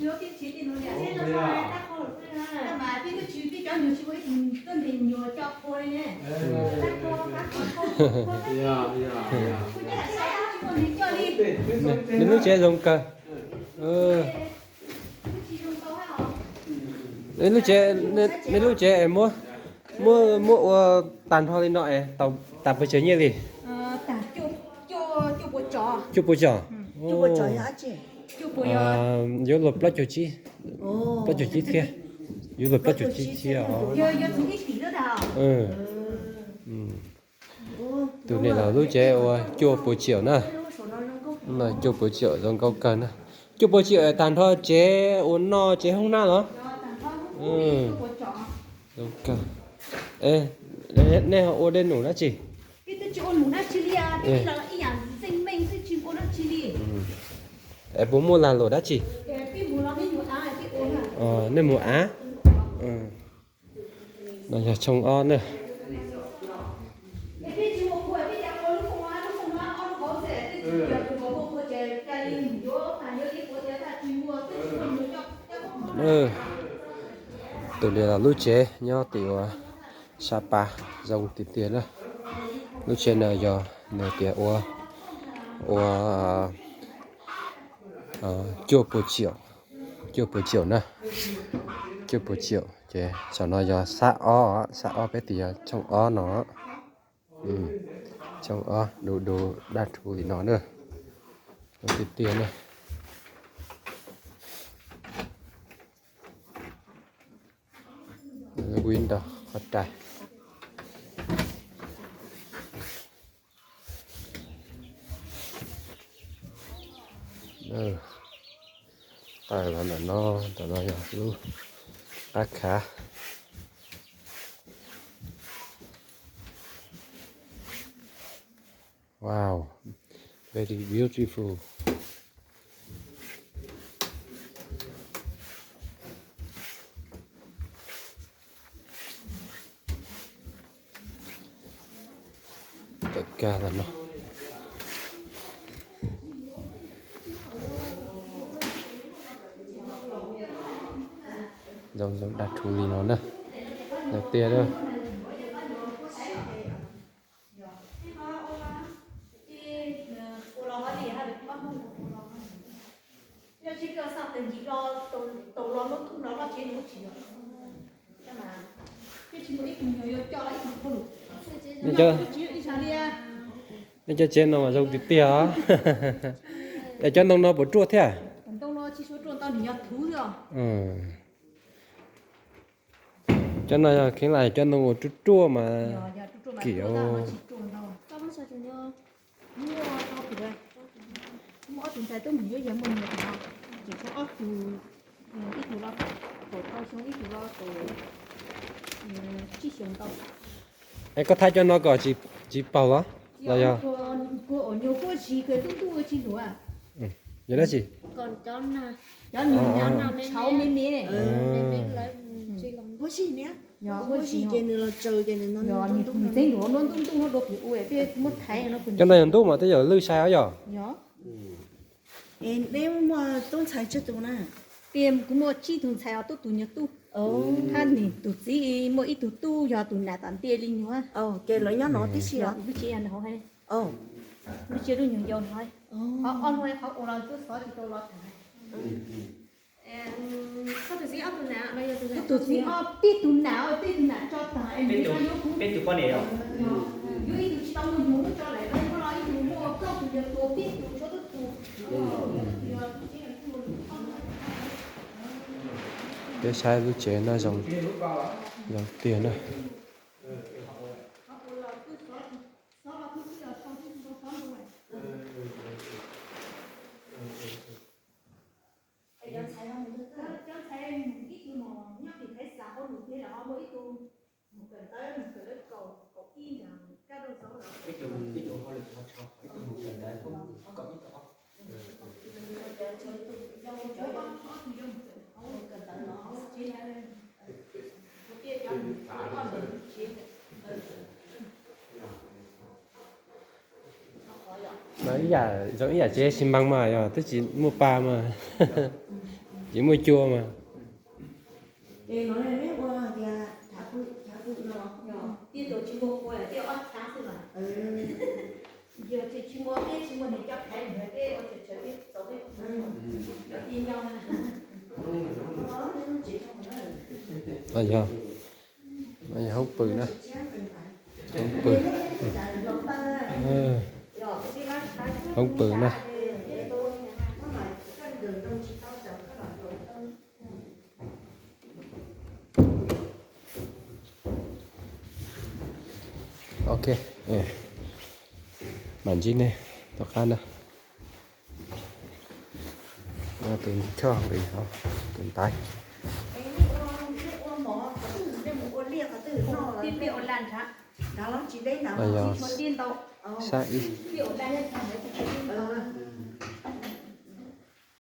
Nws lub tsev zoo kawg. Lub tsev, nws lub tsev es muab, muab, muab ua tag nrho li no es tau tag pes tsawg nyiaj li? Cuaj puas cos. Yuav luag plaub caug tsib, plaub caug tsib thiab, yuav luag plaub caug tsib thiab os. Tus niam laus lub tsev ua cuaj puas triệu na. Cuaj puas triệu zoo nkauj kawg na. Cuaj puas triệu tag nrho tsev ua noj tsev hoob nab los? Zoo kawg. Nej ho ua dej num dab tsi? Es puas muaj lag luam dab tsi? Nej mus av. No yog tshooj ob na. Tus niam laus lub tsev nyob tim ua Sapa zoo tiag tiag na. Lub tsev no yog nws tias ua, ua cuaj puas triệu, cuaj puas triệu na. Cuaj puas triệu ces saum no yog xab ob, xab ob peb tias yog tshooj ob no. Tshooj ob du du daj rhuv li no na. Zoo tiag tiag na. Window qhov rais. Taws los ntawm no, ntawm no yog lub qab khav. Wow, very beautiful. Tawm kag los no. Zoo zoo daj rhuv li no na. Tiag na. Nej cov tsev no mas zoo tiag tiag os. Es cov ntoo no puas ruaj thiab? Cov no yog kheev lam cov ntoo uas ruaj ruaj mas kim. Es koj thaij cov no kom tsis paug los? Los yog? Yog dab tsi? Cov no yog ntub mas twb yog lwj sai os yog? Kuv muaj tsib tug ntxhais os, tub tus nyuag tub. Hab nim tus txiv muaj ib tug tub yog tus nam tom ntej li nyuag. Lub tsev yog nws hauv, lub tsev lub nyuag yau no. Qhov ob hnub qhov ua los twb xov tsis tau los tham. Tus txiv ob peb tug nam, peb tug nam tso tag, peb tug poj niam, yuav ib tug tsis tau muaj nyuag lub tso lawm, muaj ib tug muaj plaub tug yuav tuag, peb tug tshuav tub tug. Peb saib lub tsev no zoo, zoo tiag na. Mas ib yam zoo ib yam tsev xi măng mas yog twb tsis muaj pa mas. Tsis muaj cua mas. Yog, yog hoob pw na. Hoob pw. Hoob pw na. Ok, mam ntsib nej tom qab na. Tus choj, tus ntaiv. Yog sab ib.